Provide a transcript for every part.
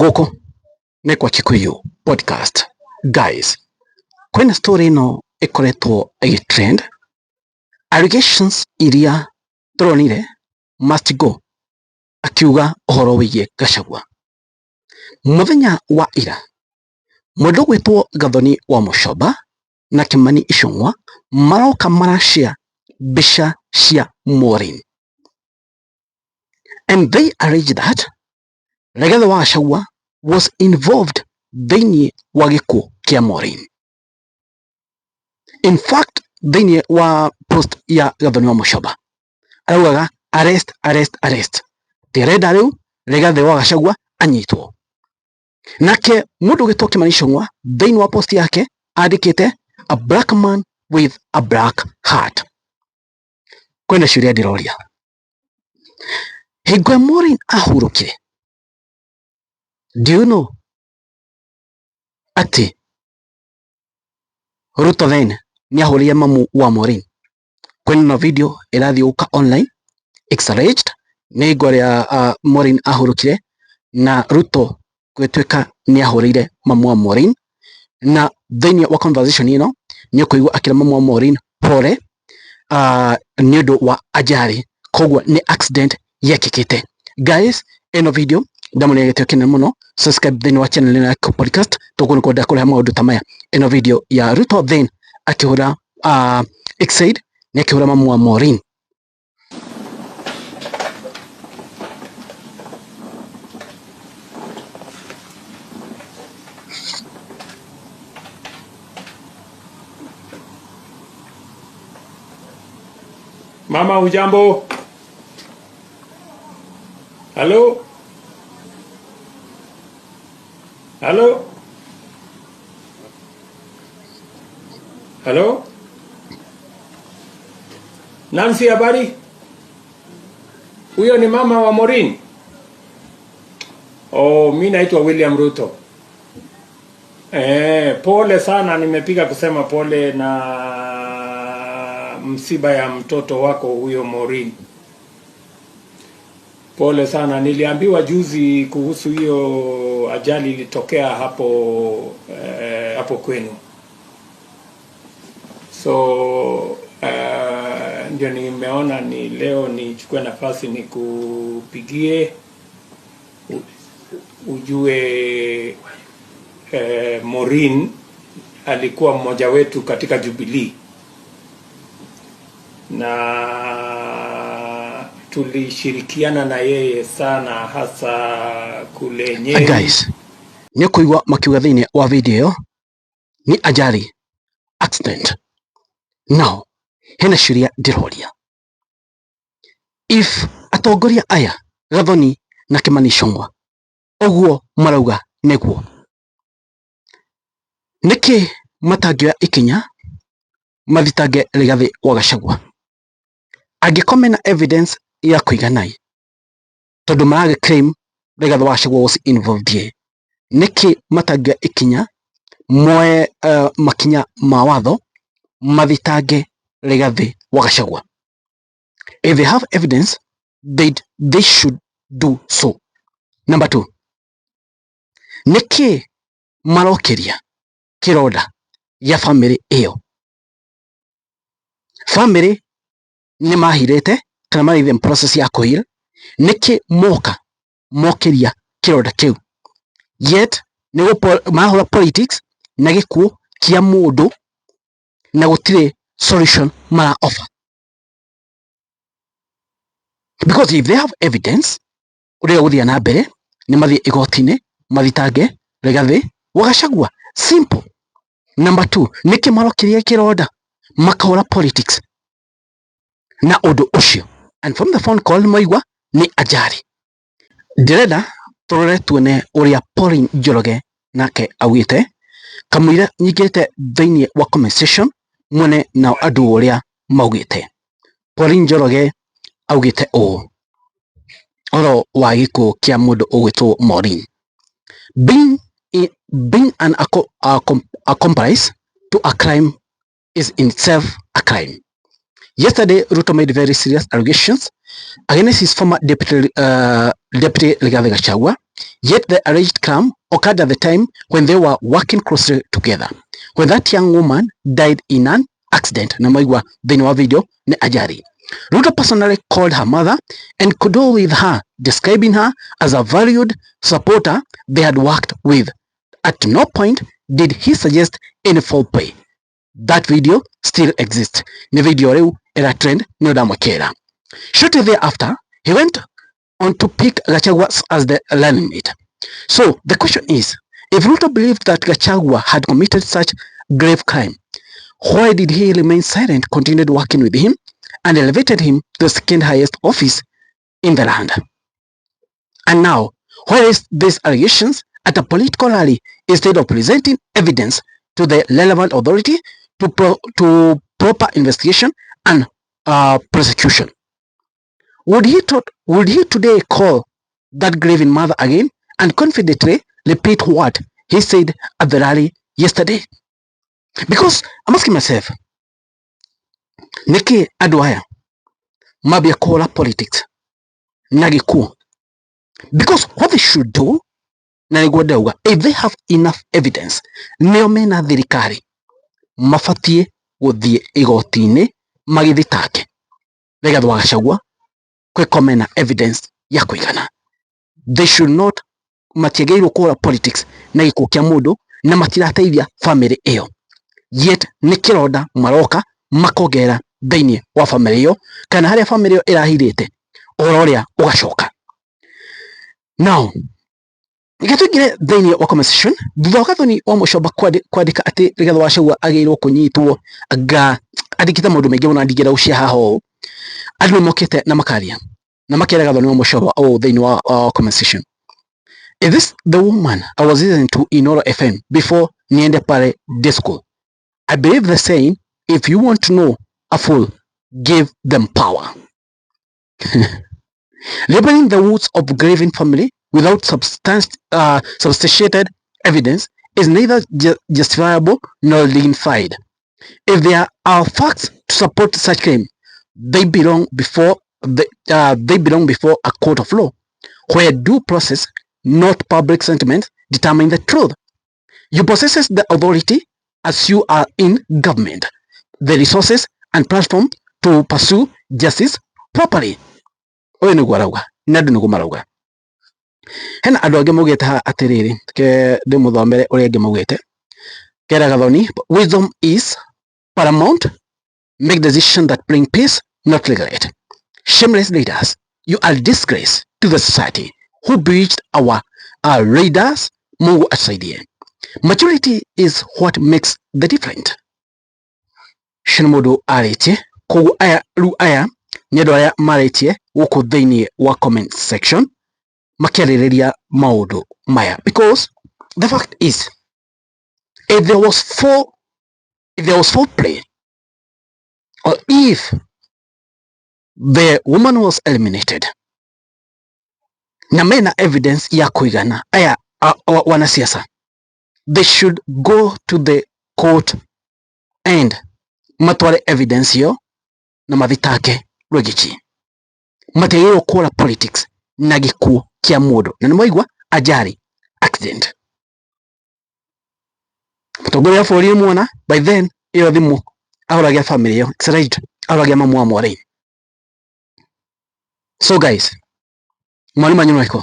Gũkũ nĩ kwa Kikuyu podcast. Guys, kwĩna story ĩno ĩkoretwo ĩgĩ trend, allegations iria tũronire must go akiuga ũhoro wĩgiĩ Gachagua. Mũthenya wa ira mũndũ ũgwĩtwo Gathoni wa Mũchomba na Kimani Ichung'wa maroka marashare mbica cia Maureen, and they allege that Rigathi wa Gachagua was involved thĩinĩ wa gĩkuũ kĩa Maureen. In fact, thĩinĩ wa post ya Gathoni wa Mũchomba araugaga arrest, arrest, arrest, ndĩrenda rĩu Rigathi wa Gachagua anyitwo. Nake mũndũ ũgĩtwo Kimani Ichung'wa thĩinĩ wa post yake andĩkĩte a black man with a black heart. Kwĩna ciũria ndĩroria, hingo ĩrĩa Maureen ahurũkire, do you know atĩ Ruto then nĩ ahũrĩire mamu wa Maureen? Kwĩna na video ĩrathiĩ gũka online, it's alleged nĩ hingo ĩrĩa Maureen ahurũkire na Ruto gwĩtuĩka nĩ ahũrĩire mamu wa Maureen, na thĩinĩ wa conversation ĩno nĩ ũkũigua akĩra mamu wa Maureen pole nĩ ũndũ wa ajali, koguo nĩ accident yekĩkĩte. Guys, ĩno video ndamũnĩa gĩtĩo kĩnene mũno, subscribe thĩinĩ wa channel ĩno ya podcast tũkũ nĩ kwenda kũrehe maũndũ ta maya. Ĩno video ya Ruto then akĩhũra Exaid nĩ akĩhũra mamu wa Maureen. Mama, hujambo? Halo? Halo? Halo? Nancy, habari? Huyo ni mama wa Maureen? Oh, mi naitwa William Ruto. Pole sana, nimepiga kusema pole na msiba ya mtoto wako huyo Maureen. Pole sana, niliambiwa juzi kuhusu hiyo ajali ilitokea hapo hapo kwenu. So ndio nimeona ni leo nichukue nafasi nikupigie ujue Maureen alikuwa mmoja wetu katika Jubilee na tulishirikiana na yeye sana hasa kule Nyeri. Guys, nĩ ũkũigua makiuga thĩinĩ wa video ĩyo nĩ ajali, accident. Now hena ciũria ndĩroria, if atongoria aya Gathoni na Kimani Ichung'wa ũguo marauga nĩguo, nĩkĩ matangĩoya ikinya mathitange Rigathi wa Gachagua angĩkorwo mena evidence ya kũigana tondũ maragĩ claim Rigathi wa Gachagua was involved ĩ, nĩkĩ matangĩoya ikinya moe makinya ma watho mathitange Rigathi wa Gachagua? If they have evidence, they should do so. Number two, nĩkĩ marokĩria kĩronda gĩa bamĩrĩ ĩyo? Bamĩrĩ nĩ mahirĩte kana marĩ in process ya kũhira, nĩkĩ moka mokĩria kĩronda kĩu? Yet nĩ marahũra politics na gĩkuũ kĩa mũndũ na gũtirĩ solution mara offer. Because if they have evidence ũrĩa ũgũthiĩ na mbere nĩ mathiĩ igoti-inĩ mathitange Rigathi wa Gachagua. Simple. Number two, nĩkĩ marokĩria kĩronda makahũra politics na ũndũ ũcio? And from the phone call nĩmaigua nĩ ajali. Ndĩrenda tũrore tuone ũrĩa Pauline Njoroge nake augĩte kamũira nyingĩrĩte thĩinĩ wa comment section muone nao andũ ũrĩa maugĩte. Pauline Njoroge augĩte ũũ ũhoro wa gĩkuũ kĩa mũndũ ũgwĩtwo Maureen: Being an accomplice to a crime is in itself a crime. Yesterday, Ruto made very serious allegations against his former deputy Rigathi Gachagua. Yet the alleged crime occurred at the time when they were working closely together. When that young woman died in an accident, na maigua thĩinĩ wa video nĩ ajali. Ruto personally called her mother and condoled with her, describing her as a valued supporter they had worked with. At no point did he suggest any foul play. That video still exists. Nĩ video rĩu ĩra trend nĩ ndamwĩkĩra. Shortly thereafter, he went on to pick Gachagua as the running mate. So the question is, if Ruto believed that Gachagua had committed such grave crime, why did he remain silent, continued working with him, and elevated him to the second highest office in the land? And now, why is these allegations at a political rally instead of presenting evidence to the relevant authority to proper investigation and prosecution? Would he today call that grieving mother again and confidently repeat what he said at the rally yesterday? Because I'm asking myself, niki andũ aya mambia kũhũra politics na gĩkuũ? Because what they should do, na nĩguo ndauga, if they have enough evidence, nĩo mena thirikari, mabatiĩ gũthiĩ igoti-inĩ magĩthitange Rigathĩ wa Gachagua kwĩko mena evidence ya kũigana. They should not, matiagĩrĩirwo kũhũra politics na gĩkuũ kĩa mũndũ na matirateithia family ĩyo, yet nĩ kĩronda maroka makongerera thĩinĩ wa family ĩyo, kana harĩa family ĩyo ĩrahirĩte ũhoro ũrĩa ũgacoka. Now reke tũingĩre thĩinĩ wa conversation thutha wa Gathoni wa Mũcomba kwandĩka atĩ Rigathĩ wa Gachagua agĩrĩirwo kũnyitwo, anga andĩkĩte maũndũ maingĩ mũno ndingĩenda gũcia haha ũũ. Andũ nĩ mokĩte na makaria na makera Gathoni wa Mũcomba ũũ thĩinĩ wa comment section: "Is this the woman I was listening to in Oro FM before niende pale disco? I believe the saying, if you want to know a fool, give them power. Labeling the woods of grieving family without substantiated evidence is neither justifiable nor dignified. If there are facts to support such claim, they belong before a court of law, where due process, not public sentiment, determine the truth. You possess the authority as you are in government, the resources and platform to pursue justice properly." Ũyũ nĩguo arauga na andũ nĩguo marauga. Hena andũ angĩ maugĩte haha atĩrĩrĩ, ke ndĩmũthomere ũrĩa angĩ maugĩte. Kera Gathoni, "Wisdom is paramount. Make decisions that bring peace, not regret. Shameless leaders, you are disgrace to the society who breached our leaders. Mungu atusaidie. Maturity is what makes the difference." Ũcio nĩ mũndũ arĩtie. Koguo aya rĩu, aya nĩ andũ arĩa marĩtie gũkũ thĩinĩ wa comment section makĩarĩrĩria maũndũ maya, because the fact is, if there was foul play or if the woman was eliminated na mena evidence ya kũigana, aya wanasiasa, they should go to the court and matware evidence ĩyo na mathitange Rwĩgĩchi. Matiagĩrĩirwo kũra politics na gĩkuũ kĩa mũndũ, na nĩ mwaigua ajali, accident. Mũtongoria wa bũrũri nĩ muona by then ĩyo thimũ ahũragĩra family ĩyo, it's right, ahũragĩra mamu wa Maureen. So guys, mawoni manyu nĩ marĩkũ?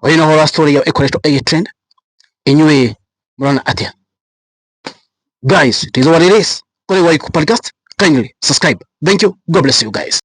Ũyũ nĩ ũhoro wa story ĩyo ĩkoretwo ĩgĩtrend. Inyuĩ mũrona atĩa? Guys, it is what it is. Kũrĩ Waiku Podcast, kindly subscribe. Thank you. God bless you guys.